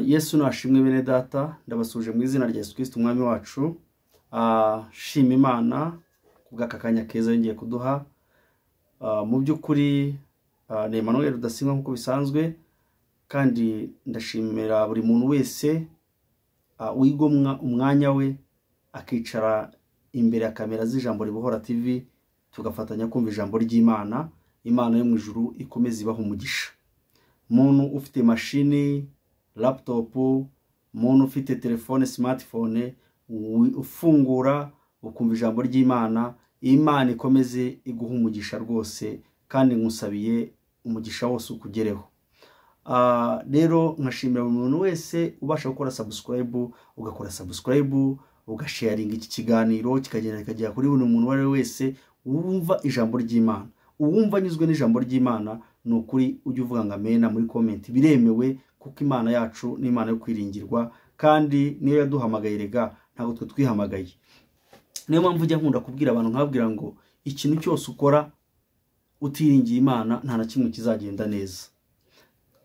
Yesu nashimwe bene data, ndabasuje mu izina rya Yesu Kristo umwami wacu. Shima Imana kubw'aka kanya keza yongeye kuduha. Mu by'ukuri ni Emmanuel Rudasingwa nk'uko bisanzwe, kandi ndashimira buri muntu wese wigomwa umwanya we akicara imbere ya kamera z'Ijambo Ribohora TV, tugafatanya kumva ijambo ry'Imana. Imana yo mu ijuru ikomeze ibaha umugisha. Muntu ufite mashini, laptop, muntu ufite telefone, smartphone, ufungura ukumva ijambo ry'Imana, Imana ikomeze iguha umugisha rwose, kandi nkusabiye umugisha wose ukugereho. Rero nkashimira buri muntu wese ubasha gukora subscribe, ugakora subscribe, ugasharinga iki kiganiro kikagenda kikagera kuri buri muntu uwo ari we wese wumva ijambo ry'Imana. Uwumva anyuzwe n'ijambo ry'Imana, ni ukuri ujye uvuga ngo amena muri comment, biremewe kuko Imana yacu ni Imana yo kwiringirwa, kandi niyo yaduhamagaye rega ntabwo twe twihamagaye. Niyo mpamvu ujya nkunda kubwira abantu nkababwira ngo ikintu cyose ukora utiringiye Imana nta na kimwe kizagenda neza.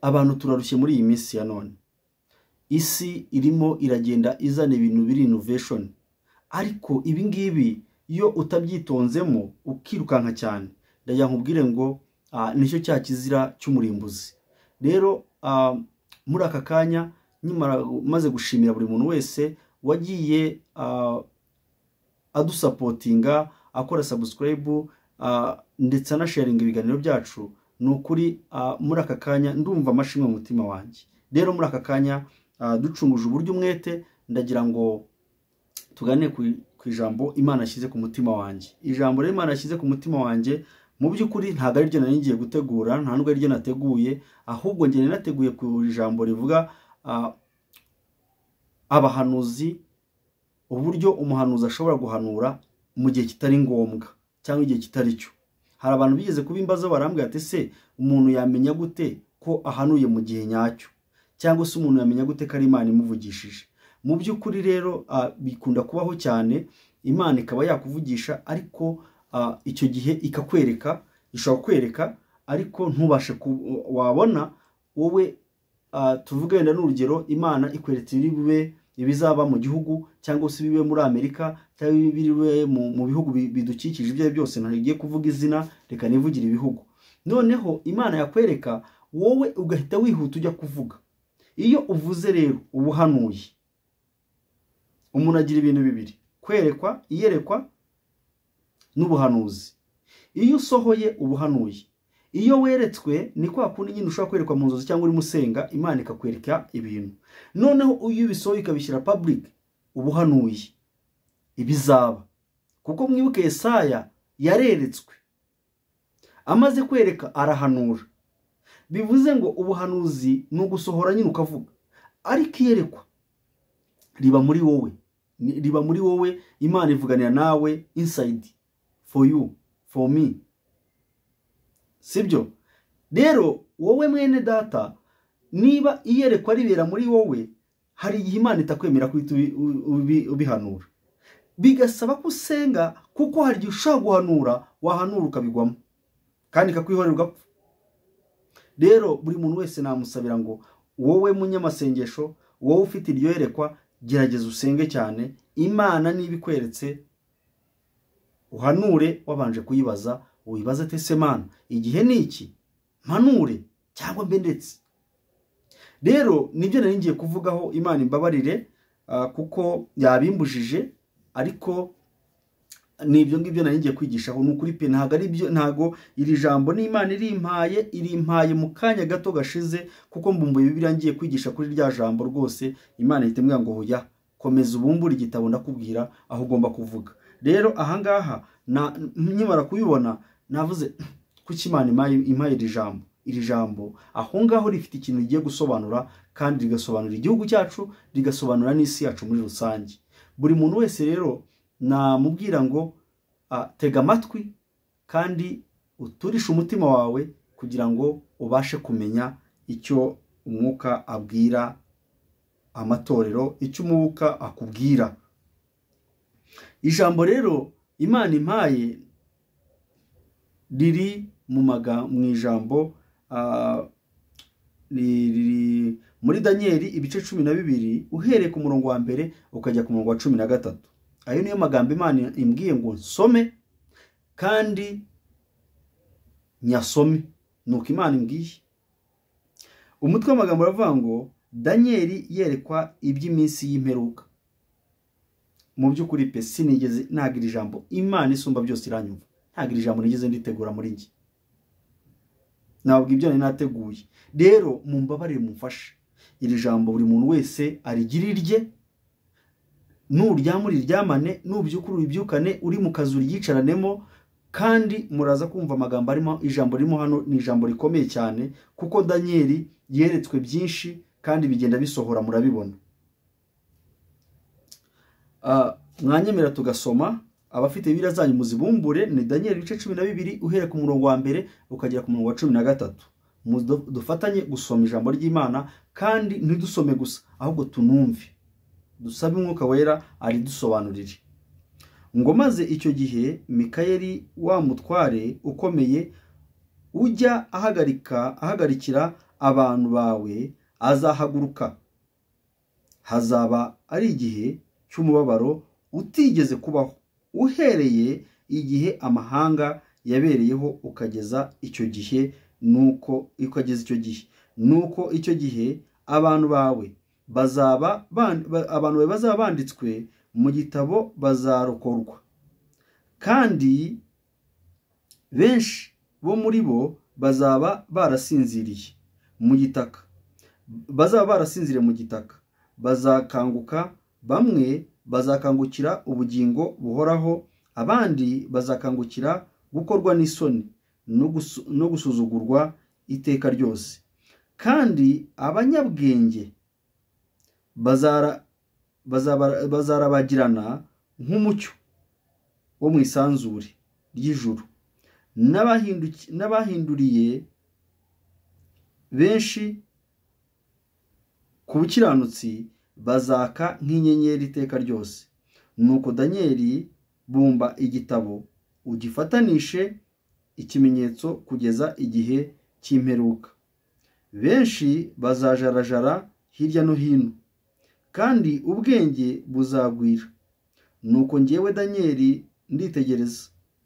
Abantu turarushye muri iyi minsi ya none. Isi irimo iragenda izana ibintu biri innovation, ariko ibi ngibi iyo utabyitonzemo ukirukanka cyane, ndagira nkubwire ngo nicyo cya kizira cy'umurimbuzi. Rero muri aka kanya nyimara maze gushimira buri muntu wese wagiye adusapotinga, akora subscribe, ndetse anasharinga ibiganiro byacu, ni ukuri muri aka kanya ndumva amashimwe mu mutima wanjye. Rero muri aka kanya ducunguje uburyo umwete, ndagira ngo tugane ku ijambo Imana yashyize ku mutima wanjye. Ijambo rero Imana yashyize ku mutima wanjye mu by'ukuri ntabwo ari ryo nari ngiye gutegura, nta nubwo ari ryo nateguye, ahubwo njye nateguye ku ijambo rivuga abahanuzi, uburyo umuhanuzi ashobora guhanura mu gihe kitari ngombwa cyangwa igihe kitari cyo. Hari abantu bigeze kubimbaza barambwira ati se umuntu yamenya gute ko ahanuye mu gihe nyacyo, cyangwa se umuntu yamenya gute ko ari Imana imuvugishije? Mu by'ukuri rero bikunda kubaho cyane, Imana ikaba yakuvugisha ariko icyo gihe ikakwereka, ishobora kukwereka ariko ntubashe wabona wowe. Tuvuge wenda n'urugero, Imana ikweretse ibiri bube, ibizaba mu gihugu cyangwa se ibibe muri Amerika cyangwa ibiri mu bihugu bidukikije, ibyo ari byose ntagiye kuvuga izina, reka nivugire ibihugu. Noneho Imana yakwereka wowe ugahita wihuta ujya kuvuga. Iyo uvuze rero ubuhanuye. Umuntu agira ibintu bibiri, kwerekwa, iyerekwa n'ubuhanuzi. Iyo usohoye ubuhanuye. Iyo weretswe ni kwa kundi nyine ushobora kwerekwa mu nzozi cyangwa urimo usenga, Imana ikakwereka ibintu. Noneho iyo ubisohoye ukabishyira public, ubuhanuye ibizaba. Kuko mwibuke Yesaya yareretswe, amaze kwereka arahanura. Bivuze ngo ubuhanuzi ni ugusohora nyine ukavuga, ariko iyerekwa riba muri wowe, riba muri wowe, Imana ivuganira nawe inside for you, for me. Sibyo? Rero wowe mwene data, niba iyerekwa ribera muri wowe, hari igihe Imana itakwemera kuhita ubihanura, bigasaba ko usenga, kuko hari igihe ushobora guhanura, wahanura ukabigwamo kandi ikakwihorera ugapfa. Rero buri muntu wese namusabira ngo wowe munyamasengesho, wowe ufite iryo yerekwa, gerageza usenge cyane. Imana niba ikweretse uhanure wabanje kuyibaza, wibaze ati ese Mana igihe ni iki, mpanure cyangwa mbe ndetse. Rero nibyo nari ngiye kuvugaho, Imana imbabarire kuko yabimbujije, ariko nibyo ngibyo nari ngiye kwigishaho. Ni ukuri pe, ntabwo ari byo, ntabwo iri jambo ni Imana irimpaye, irimpaye mu kanya gato gashize, kuko mbumbuye Bibiliya ngiye kwigisha kuri rya jambo rwose, Imana ihita imbwira ngo hoya, komeza ubumbure igitabo ndakubwira aho ugomba kuvuga. Rero ahangaha nkimara kubibona navuze kuki Imana impaye iri jambo. Iri jambo aho ngaho rifite ikintu rigiye gusobanura, kandi rigasobanura igihugu cyacu, rigasobanura n'isi yacu muri rusange. Buri muntu wese rero namubwira ngo tega amatwi kandi uturishe umutima wawe kugira ngo ubashe kumenya icyo umwuka abwira amatorero, icyo umwuka akubwira. Ijambo rero Imana impaye riri mu ijambo riri Muri Daniyeli ibice 12 uhereye ku murongo wa mbere ukajya ku murongo wa 13. Ayo niyo magambo Imana imbwiye ngo nsome kandi nyasome, nuko Imana imbwiye. Umutwe w'amagambo uravuga ngo Daniyeli yerekwa iby'iminsi y'imperuka. Mu by'ukuri pe sinigeze nagira ijambo, Imana isumba byose iranyumva, ntagira ijambo nigeze nditegura muri njye, ntabwo ibyo nari nateguye. Rero mumbabarire mumfashe iri jambo buri muntu wese arigira irye, nuryama uriryamane, nubyuka uribyukane, uri mu kazi uryicaranemo, kandi muraza kumva amagambo arimo. Ijambo ririmo hano ni ijambo rikomeye cyane, kuko Daniyeli yeretswe byinshi kandi bigenda bisohora, murabibona. Mwanyemera tugasoma, abafite Bibiliya zanyu muzibumbure, ni Daniyeli ibice 12 uhereye ku murongo wa mbere ukagera ku murongo wa 13. Dufatanye gusoma ijambo ry'Imana, kandi ntidusome gusa ahubwo tunumve, dusabe Umwuka Wera aridusobanurire. Ngo maze icyo gihe Mikayeli wa mutware ukomeye ujya ahagarikira abantu bawe azahaguruka, hazaba ari igihe cy'umubabaro utigeze kubaho uhereye igihe amahanga yabereyeho ukageza icyo gihe. Nuko ukageza icyo gihe, nuko icyo gihe abantu bawe bazaba banditswe mu gitabo bazarokorwa, kandi benshi bo muri bo bazaba barasinziriye mu gitaka, bazakanguka, bamwe bazakangukira ubugingo buhoraho, abandi bazakangukira gukorwa n'isoni no gusuzugurwa iteka ryose. Kandi abanyabwenge bazarabagirana nk'umucyo wo mu isanzure ry'ijuru, n'abahinduriye benshi ku bukiranutsi bazaka nk'inyenyeri iteka ryose. Nuko Daniyeli bumba igitabo ugifatanishe ikimenyetso kugeza igihe cy'imperuka. Benshi bazajarajara hirya no hino, kandi ubwenge buzagwira. Nuko njyewe Daniyeli nditegereza,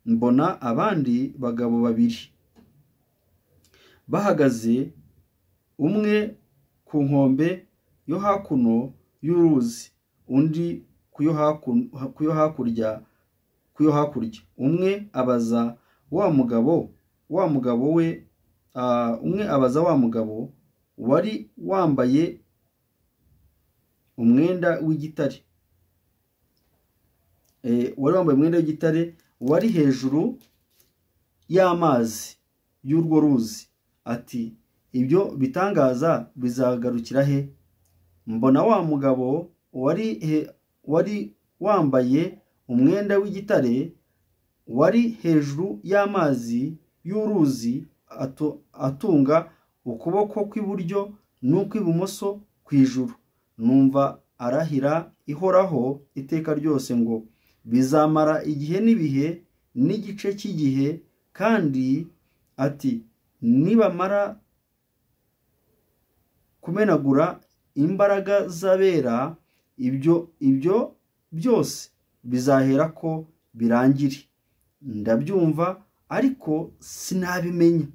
mbona abandi bagabo babiri bahagaze, umwe ku nkombe yo hakuno y'uruzi, undi ku yo hakurya. Umwe abaza wa mugabo wari wambaye umwenda w'igitare, wari hejuru y'amazi y'urwo ruzi, ati ibyo bitangaza bizagarukira he? Mbona wa mugabo wari wambaye umwenda w'igitare wari hejuru y'amazi y'uruzi atunga ukuboko kw'iburyo n'ukw'ibumoso kw'ijuru. Numva arahira ihoraho iteka ryose ngo bizamara igihe n'ibihe n'igice cy'igihe, kandi ati nibamara kumenagura imbaraga z'abera, ibyo byose bizahera ko birangire. Ndabyumva ariko sinabimenya,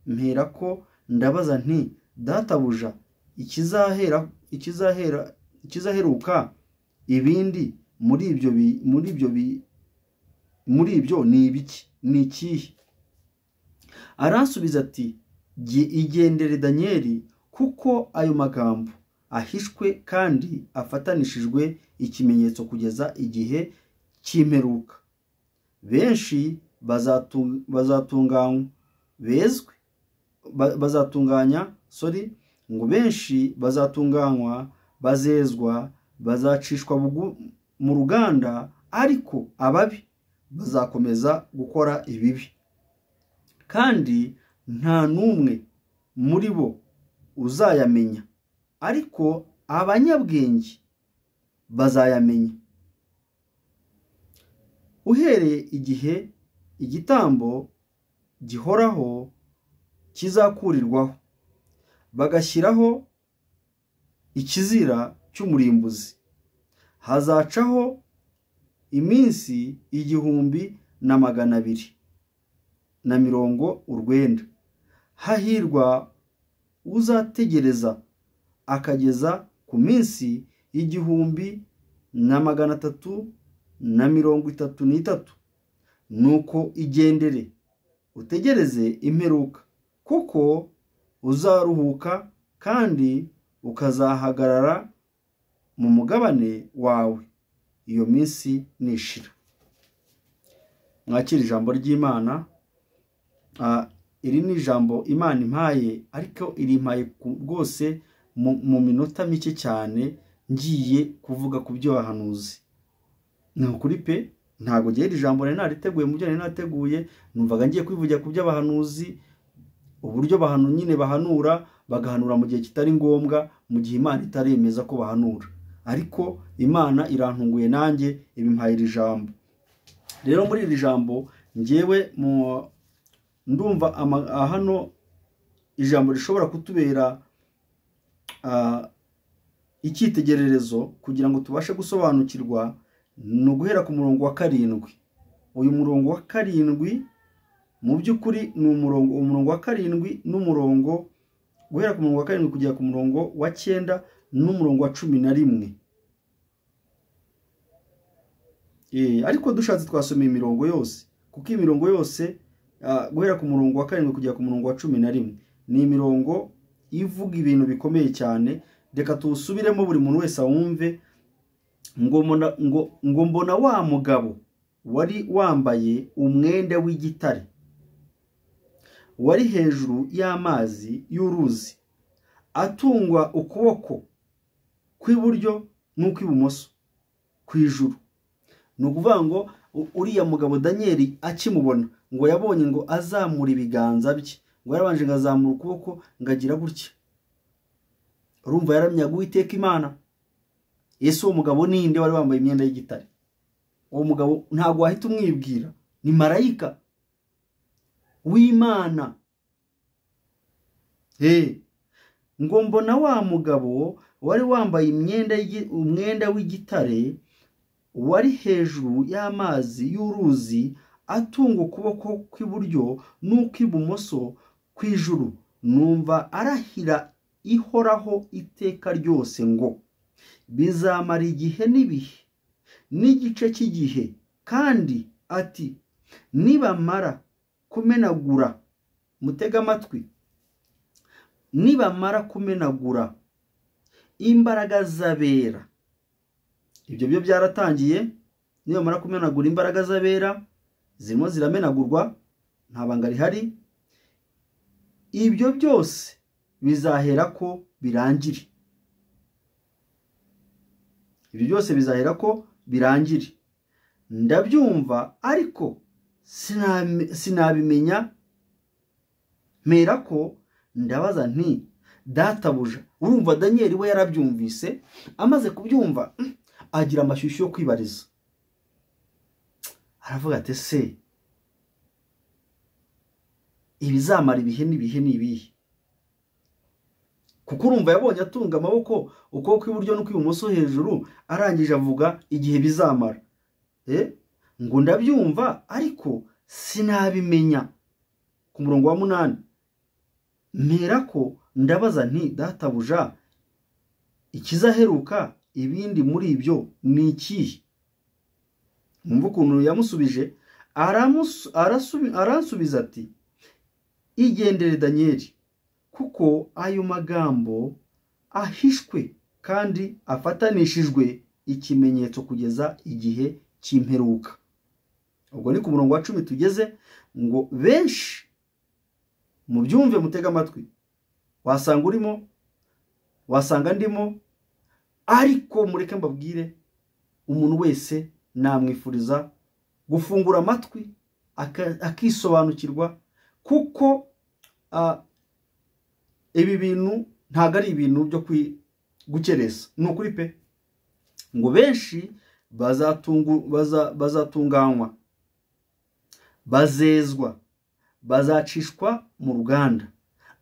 mpera ko ndabaza nti databuja, ikizaheruka ibindi muri ibyo ni ibiki, ni ikihe? Aransubiza ati igendere Daniyeli, kuko ayo magambo ahishwe kandi afatanishijwe ikimenyetso kugeza igihe cy'imperuka. Benshi bazatunganywa bezwe, ngo benshi bazatunganywa bazezwa, bazacishwa mu ruganda, ariko ababi bazakomeza gukora ibibi, kandi nta n'umwe muri bo uzayamenya, ariko abanyabwenge bazayamenya. Uhereye igihe igitambo gihoraho kizakurirwaho, bagashyiraho ikizira cy'umurimbuzi. Hazacaho iminsi 1290. Hahirwa uzategereza akageza ku minsi 1333. Nuko igendere utegereze imperuka, kuko uzaruhuka kandi ukazahagarara mu mugabane wawe iyo minsi nishira. Mwakira ijambo ry'Imana. Iri ni ijambo Imana impaye, ariko irimpaye rwose mu minota mike cyane ngiye kuvuga ku byo bahanuzi. Ni ukuri pe, ntago ngiye iri jambo nari nariteguye, mu byo nari nateguye numvaga ngiye kwivugira ku by'abahanuzi, uburyo bahanu nyine bahanura, bagahanura mu gihe kitari ngombwa, mu gihe Imana itaremeza ko bahanura. Ariko Imana irantunguye nanjye ibimpaye iri jambo. Rero muri iri jambo ngewe ndumva hano ijambo rishobora kutubera icyitegererezo kugira ngo tubashe gusobanukirwa, ni uguhera ku murongo wa 7. Uyu murongo wa 7 mu by'ukuri ni umurongo wa 7 n'umurongo guhera ku murongo wa 7 kugera ku murongo wa 9 n'umurongo wa 11. Ariko dushatse twasoma imirongo yose, kuko imirongo yose guhera ku murongo wa 7 kugera ku murongo wa 11 ni imirongo ivuga ibintu bikomeye cyane. Reka tuwusubiremo buri muntu wese awumve. Ngo mbona wa mugabo wari wambaye umwenda w'igitare, wari hejuru y'amazi y'uruzi, atungwa ukuboko kw'iburyo n'ukw'ibumoso kw'ijuru. Ni ukuvuga ngo uriya mugabo Daniel akimubona ngo yabonye ngo azamura ibiganza bye, ngo yarabanje ngo azamura ukuboko ngo agira gutya. Urumva yaramyaga Uwiteka Imana. Yesu uwo mugabo ninde wari wambaye imyenda y'igitare? Uwo mugabo ntabwo wahita umwibwira, ni marayika w'Imana. Ngo mbona wa mugabo wari wambaye umwenda w'igitare, wari hejuru y'amazi y'uruzi, atunga ukuboko kw'iburyo n'ukw'ibumoso kw'ijuru. Numva arahira ihoraho iteka ryose ngo bizamara igihe n'ibihe n'igice cy'igihe, kandi ati nibamara kumenagura, mutega amatwi, nibamara kumenagura imbaraga z'abera. Ibyo byo byaratangiye. Nibamara kumenagura imbaraga z'abera, zirimo ziramenagurwa, nta banga rihari. Ibyo byose bizahera ko birangire. Ibyo byose bizahera ko birangire. Ndabyumva ariko sinabimenya. Mpera ko ndabaza nti databuja. Urumva Daniel we yarabyumvise, amaze kubyumva agira amashyushyu yo kwibariza. Aravuga ati se ibizamara ibihe n'ibihe n'ibihe? Kuko urumva yabonye atunga amaboko ukuboko kw'iburyo n'ukw'ibumoso hejuru, arangije avuga igihe bizamara. Ngo ndabyumva ariko sinabimenya. Ku murongo wa 8 mpera ko ndabaza nti databuja, ikizaheruka ibindi muri ibyo ni ikihe? Mwumva ukuntu yamusubije. Aransubiza ati igendere Daniel, kuko ayo magambo ahishwe kandi afatanishijwe ikimenyetso kugeza igihe cy'imperuka. Ubwo ni ku murongo wa 10 tugeze. Ngo benshi mubyumve, mutega amatwi, wasanga urimo, wasanga ndimo, ariko mureke mbabwire, umuntu wese namwifuriza gufungura amatwi akisobanukirwa, kuko ibi bintu ntago ari ibintu byo gukeresa. Ni ukuri pe. Ngo benshi bazatunganywa, bazezwa, bazacishwa mu ruganda,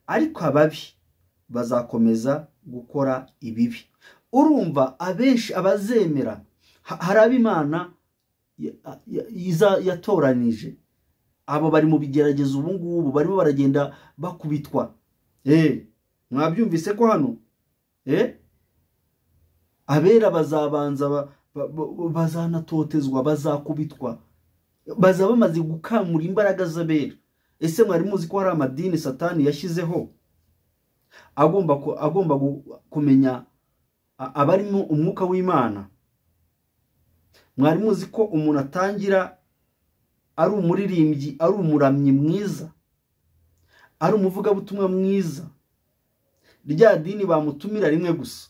ariko ababi bazakomeza gukora ibibi. Urumva abenshi abazemera, hari ab'Imana yatoranije, abo bari mu bigeragezo ubu ngubu, barimo baragenda bakubitwa. Mwabyumvise ko hano abera bazabanza bazanatotezwa, bazakubitwa, bazaba bamaze gukamura imbaraga z'abera. Ese mwari muzi ko hari amadini Satani yashyizeho agomba kumenya abarimo umwuka w'Imana? Mwari muzi ko umuntu atangira ari umuririmbyi, ari umuramyi mwiza, ari umuvugabutumwa mwiza, rya dini bamutumira rimwe gusa,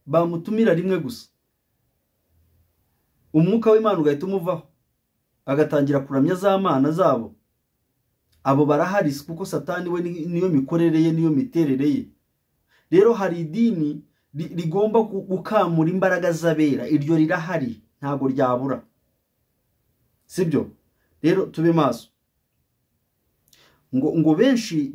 bamutumira rimwe gusa, umwuka w'Imana ugahita umuvaho, agatangira kuramya za mana zabo. Abo barahari kuko Satani we niyo mikorere ye, niyo miterere ye. Rero hari idini rigomba gukamura imbaraga z'abera, iryo rirahari, ntabwo ryabura, sibyo? Rero tube maso ngo benshi